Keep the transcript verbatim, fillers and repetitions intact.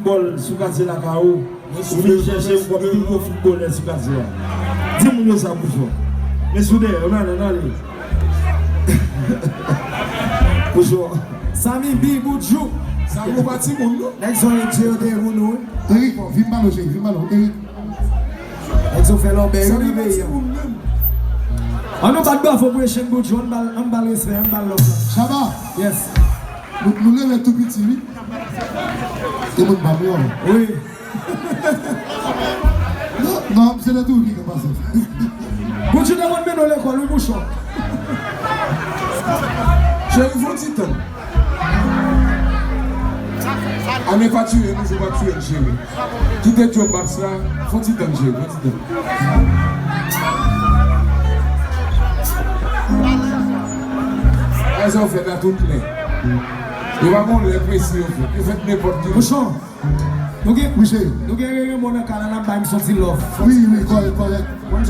Foutbòl sou katye lakay ou. Ou vin chèche m kòm pi gwo foutbolè sou katye a. Di moun yo sa, Bouchon. Men sou dèyè, ann ale, ann ale. Bouchon. Samy B, Boudjou. Samy ou pa timoun, non? Nèg zòn Dye yo te moun ou, wi. Eric, vin bal ou, cheri, vin bal ou. Eric. Nèg yo fè lòbèy, wi, nan peyi a. An nou bat bravo pou Echann Boudjou, ann bal, ann bal respè, ann bal love la. Shabba. Yes. Nou, nou leve tou piti, wi. Te moun pa m yo. Wi. Non, non, se lè tou ki ka pase. Boudjou te konn mennen w lekòl, wi, Bouchon. Cheri, fon ti tann. Ane pa tiye nou, jou pa tiye n, cheri. Kite djòb bas la, fon ti tann, cheri, fon ti tann. Sa yo fè la tout lè. Yo pa gon lè presi yo fèt. Yo fèt nenpòt ki lè. Bouchon, nou gen, wi, cheri, nou gen Rere Mo nan kay la, n ap bay misye yon ti love. Wi, wi, kòrèk, kòrèk. Bon,